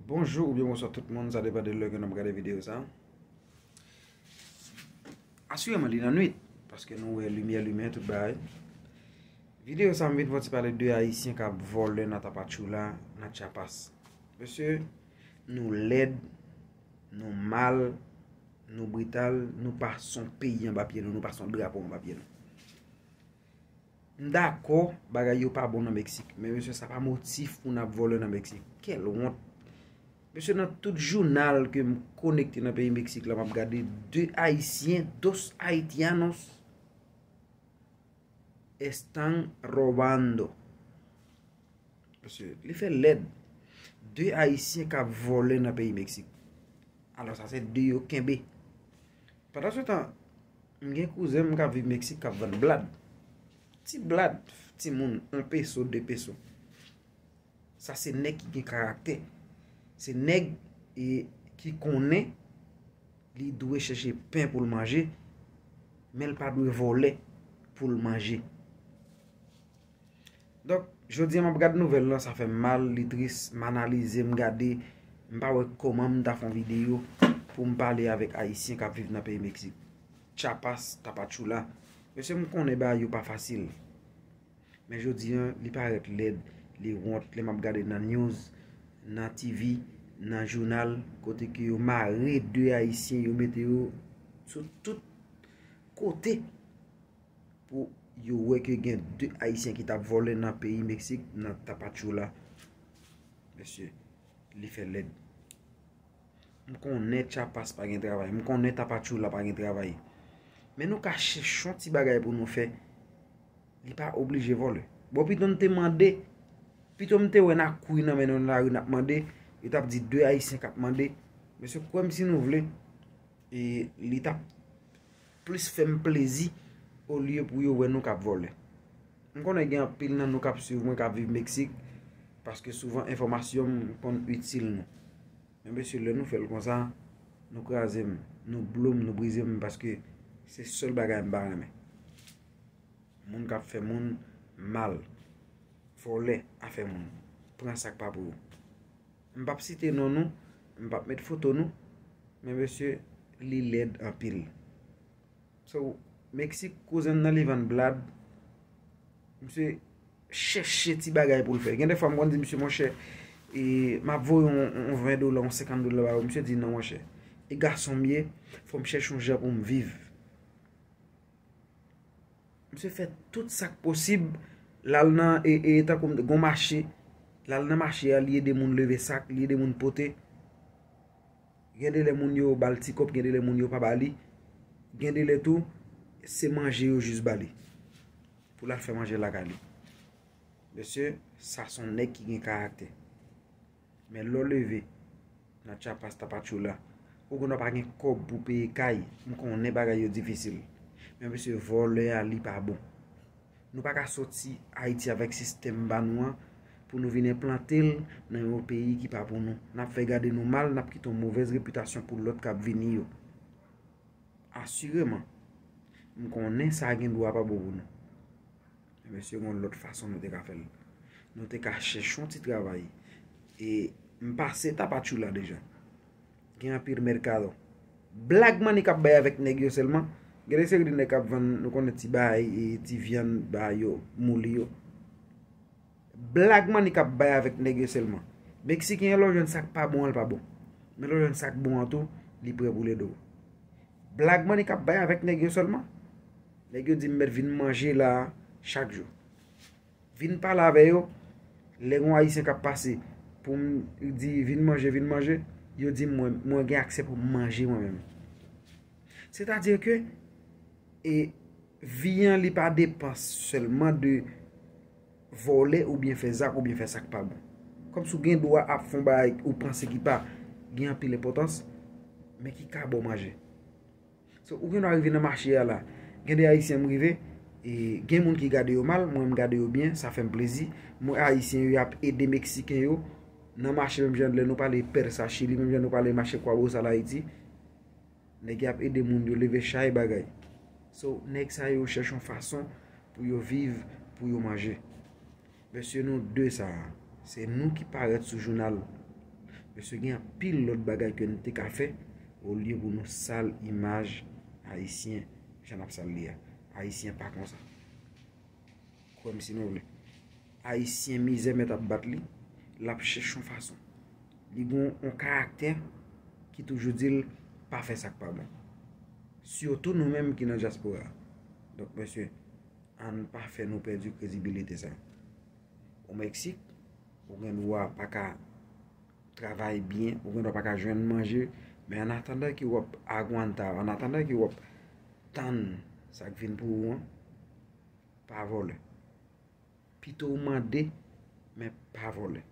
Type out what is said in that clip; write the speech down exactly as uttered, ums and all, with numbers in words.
Bonjou oubyen bonswa tout moun, sa depann de lè ke n ap gade videyo sa. Asireman, li nan nwit, paske nou wè limyè limen, tout bagay. Videyo sa, m vin fè yon ti pale de Ayisyen k ap vòlè nan Tapachula, nan Chiapas. Mesye, nou lèd, nou mal, nou brital, nou pa son peyi anba pye nou, nou pa son drapo anba pye nou. M dakò, bagay yo pa bon nan Meksik, men mesye, sa pa motif pou n ap vòlè nan Meksik. Kèl wont! Mesye, nan tout jounal ke m konekte nan peyi Meksik la, m ap gade de Ayisyen, dos haitianos están robando. Mesye, li fè lèd. De Ayisyen k ap vòlè nan peyi Meksik. Alò, sa se de yo kenbe. Pandan se tan, m gen kouzen m k ap viv Meksik k ap vann blad. Ti blad, timoun, yon peso, de peso. Sa se nèg ki gen karaktè. Se nèg e, ki konnen li dwe chèche pen pou l manje, men l pa dwe vòlè pou l manje. Donk, jodi a m ap gad nouvèl lan, sa fè m mal, li tris, m analize, m gade, m pa wè kòman m ta fè yon videyo pou m pale avèk Ayisyen k ap viv nan peyi Meksik. Chiapas, Tapachula. Mesye, m konnen bagay yo pa fasil. Men jodi a, li parèt lèd, li wont, lè m ap gade nan news, nan T V, nan jounal, kote ke yo mare de Ayisyen, yo mete yo sou tout kote pou yo wè ke gen de Ayisyen ki t ap vòlè nan peyi Meksik, nan Tapachula. Mesye, li fè lèd. M konnen Chiapas pa gen travay. M konnen Tapachula pa gen travay. Men nou ka chèche yon ti bagay pou nou fè. Li pa oblije vòlè. Bon, pito n te mande, pito m te wè n a kouri nan men nou nan lari n ap mande, yo t ap di de Ayisyen k ap mande. Mesye, kwè m si nou vle, e li t ap plis fè m plezi olye pou yo wè nou k ap vòlè. M konnen gen anpil nan nou k ap swiv mwen k ap viv Meksik, paske souvan enfòmasyon m konn itil nou. Men mesye, lè nou fè l konsa, nou kraze m, nou blo m, nou brize m, paske se sèl bagay m pa renmen. Moun k ap fè moun mal, vòlè afè moun, pran sa k pa pou yo. M p ap site non nou, m p ap met foto nou, men mesye, li lèd anpil. So, Meksik, kouzen m nan li vann blad, misye chèche ti bagay pou l fè. Gen de fwa m konn di misye, monchè, e, m ap voye yon, yon ven dola, yon senkant dola ba ou. Misye di non, monchè. E gason m ye, fò m chèche yon jan pou m viv. Misye fè tout sa k posib, l al nan, e, e, tankou m, gon mache, l al nan mache a, li ede moun leve sak, li ede moun pote. Gen de lè moun yo ba l ti kòb, gen de lè moun yo pa ba li. Gen de lè tou, se manje yo jis ba li. Pou l al fè manje lakay li. Mesye, sa se yon nèg ki gen karaktè. Men lè w leve nan Chiapas, Tapachula, ou konnen w pa gen kòb pou peye kay, m konnen bagay yo difisil. Men mesye, vòlè a, li pa bon. Nou pa ka soti Ayiti avèk sistèm ba nou an pou nou vin enplante l nan yon peyi ki pa pou nou. N ap fè gade nou mal, n ap kite yon movèz repitasyon pou lòt k ap vini yo. Asireman, m konnen sa gen dwa pa bon pou nou. Men mesye, gon lòt fason nou te ka fè l. Nou te ka chèche yon ti travay. E m pase Tapachula deja. Gen anpil mercado. Black money k ap bay avèk nèg yo sèlman. Gen de seri de nèg k ap vann, nou konnen, ti bay, e, ti vyann, bay yo, mouli yo. Black money k ap bay avèk nèg yo sèlman. Meksiken an, lè w jwenn sa k pa bon an, l pa bon. Men lè w jwenn sa k bon an tou, li prè pou l ede w. Black money k ap bay avèk nèg yo sèlman. Nèg yo di m mèt vin manje la a chak jou. Vin pale avè yo, lè gon Ayisyen k ap pase pou m di vin manje, vin manje, yo di m mwen, mwen gen aksè pou m manje mwen menm. Sètadi ke, e, vi an li pa depan sèlman de vòlè oubyen fè zak oubyen fè sa k pa bon. Kòmsi w gen dwa ap fè yon bagay ou panse ki pa gen anpil enpòtans, men ki ka ba w manje. So, ou gen dwa rive nan mache a la. Gen de Ayisyen m rive, e gen moun ki gade yo mal, mwen m gade yo byen, sa fè m plezi. M wè Ayisyen yo ap ede Meksiken yo nan mache menm jan lè nou pale Pèsa Chili, menm jan nou pale mache Kwabosal Ayiti. Nèg y ap ede moun yo leve chay bagay. So, nèg sa yo chèche yon fason pou yo viv, pou yo manje. Mesye, nou de sa a, se nou ki parèt sou jounal. Paske gen anpil lòt bagay ke n te ka fè, olye pou nou sal imaj Ayisyen, jan n ap sal li a. Ayisyen pa konsa. Kwè m si nou vle. Ayisyen mizè mèt ap bat li, l ap chèche yon fason. Li gen yon karaktè ki toujou di l pa fè sa k pa bon. Sitou nou menm ki nan dyaspora. Donk, mesye, ann pa fè nou pèdi kredibilite sa. O Meksik, ou gen dwa pa ka travay byen, ou gen dwa pa ka jwenn manje, men an atandan ke w ap agwanta, an atandan ke w ap tann sa k vin pou ou an, pa vòlè. Pito w mande, men pa vòlè.